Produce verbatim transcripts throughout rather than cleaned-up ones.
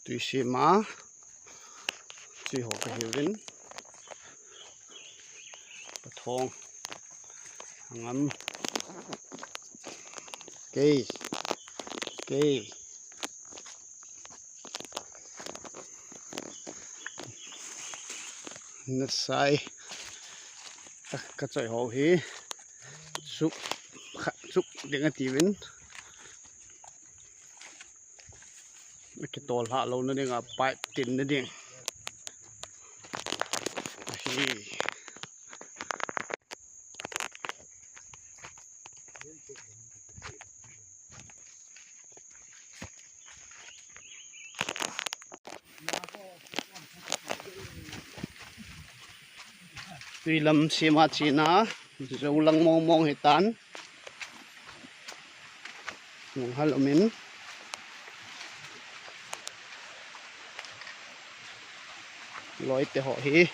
Tui sima. Tui ho ka hiuvin. Pathong. Ngam. Kei. Kei. Nasai. Ka, ka choi ho hi. Chuk. Kha, chuk ding ati uvin. Kitol hah louna dinga pipe tinna ding. Ahi. Tui lam sima china, jou lang mong mong hitan. Lunghal umin. Loi te ho hi.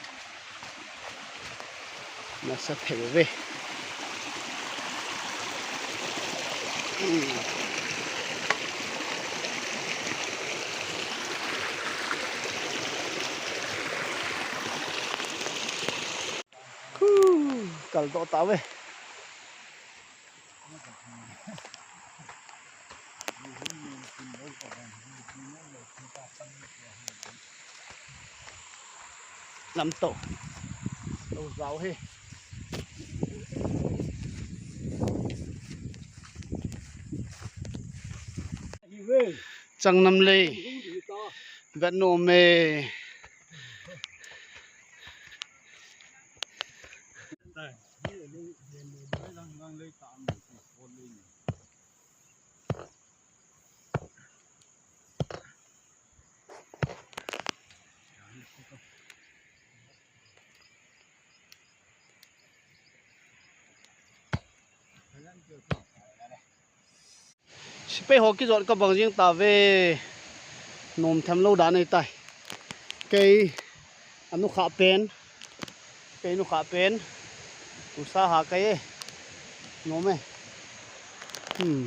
Nasa thei uve. Khu, kal doh tauve. Lam to. To jao hi. Chang nam lei. Vet nom e. Sepai ho kijot ka bang jing tauve. Nom them lou dan ahitai. Kei anu kha pen. Kei nu kha pen. Usa ha kai e. Nom e. Hmm.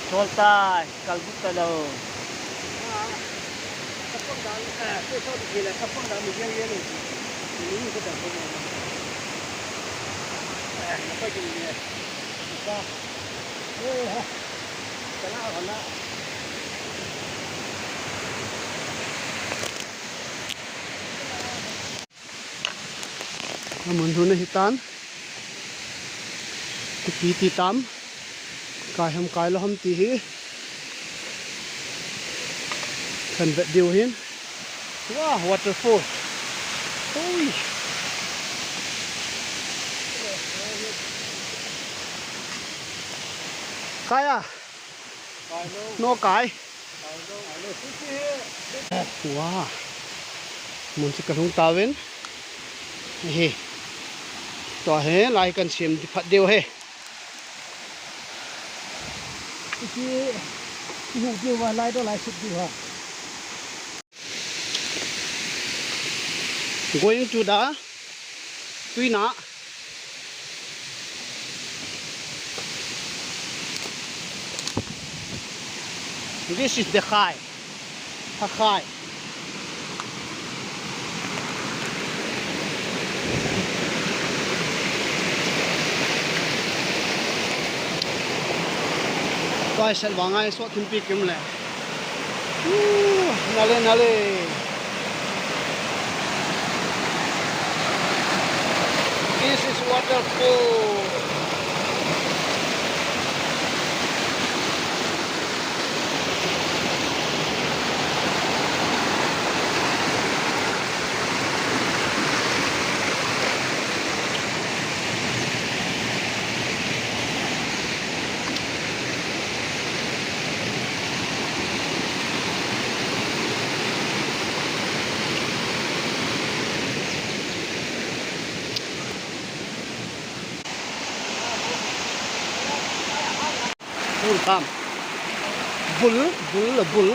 Chol tai, kalbut talou. Amun huna hitan. Kipi ti tam. Kai ham kai lou ham ti hi. Kan vet diu hin. Wah, waterfall. Ui. Kai a. No kai. Wah. Mun chu kalhung tauvin. Hi. Tua hi lai kan sem di phat diu hi. Iti, ihu diu va lai to lai sut diu ha. Going to the Tuina. This is the khai. Thakhai. Tua sel vang ai so thimpi kim le. Woo, nale, nale. This is waterfall. Bul tam. Bul, bul la bul.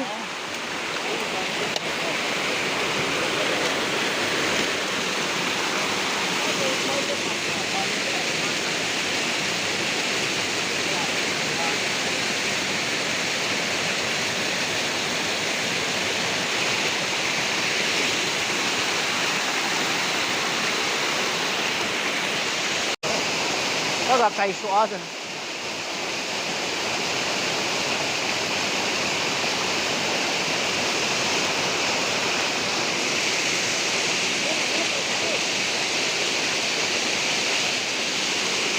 Kai so a jan.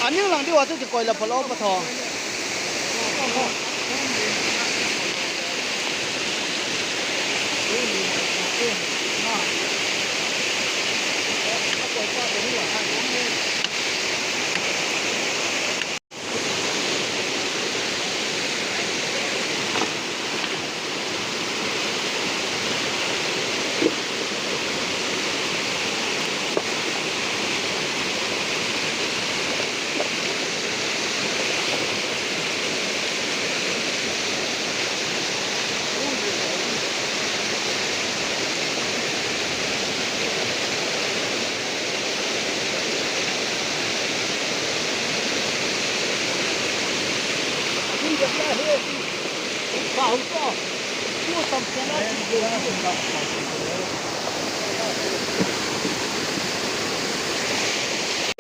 Aning lang diu a chu kikoi la phalou pa tho.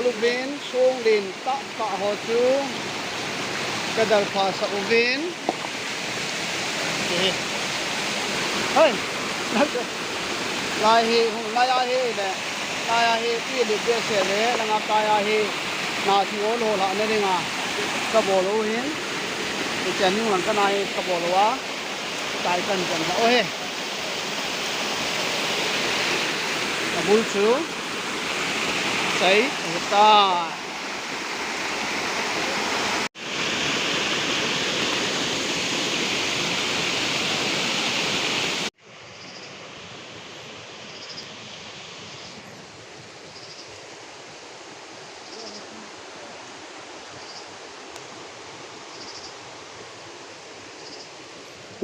Luvin, song len tah tah ho chu ka dal pha sah uvin. Hei. Lai hi, hung lai a hi le. Lai a hi, tui lit behseh le, langa kai a hi. Na thing ol ho lhah na dinga. Ka bol u hin. Hiche a ning lang ka na hi ka bol u a. Kai kan kan la o he. Abul chu. Sai, ta.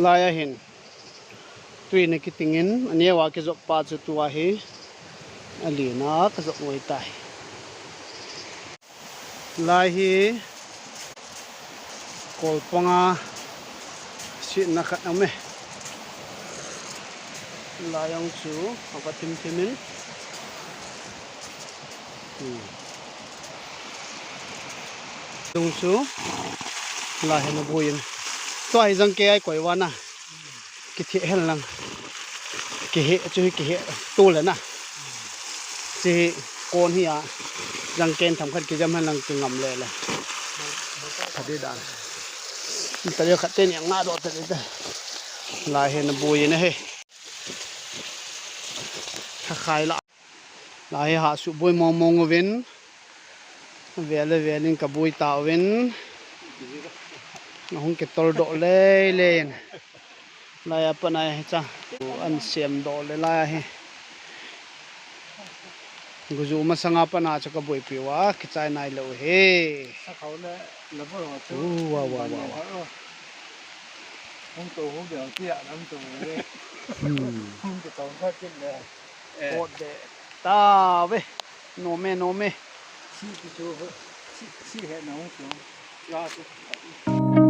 Lai a hin. Tui na kiting in, aneo a kijop pa chu tua hi, alina ka jop ngoi tai. Lai hi, kol panga sitna khat aume. Lai jong chu, ava thim thim in. Hmm. Tung chu, lai hi na buin. Tua hi jangkei a koi uva na. Kithi hen lang. Kihe chu hi kihe tu le na. Chi kon hi a. Jangkei themkhat kijam hen lang kingam le le. Khat di dan. Ta le khat te ni nga do ta le ta. Lai hi na buin he. Kha khai la. Lai hi hahsut boi mong mong uvin. Vel le vel in ka boi tauvin. Ahung kitol doh lei lei in. Lai a pat a hi cha. An sem doh le lai a hi. Guju masanga pat a chu ka boipi uva, kichai nai lou hi. Sakhau le labour ho chu. U, wa, wa, wa, wa. Hung to, hung to, tia lam to le. Hmm. Hung to, to kha kit le. Eh. Pot de. Ta ve. Nom e, nom e. Si ki chu, si, si he na hung chu. Ya chu.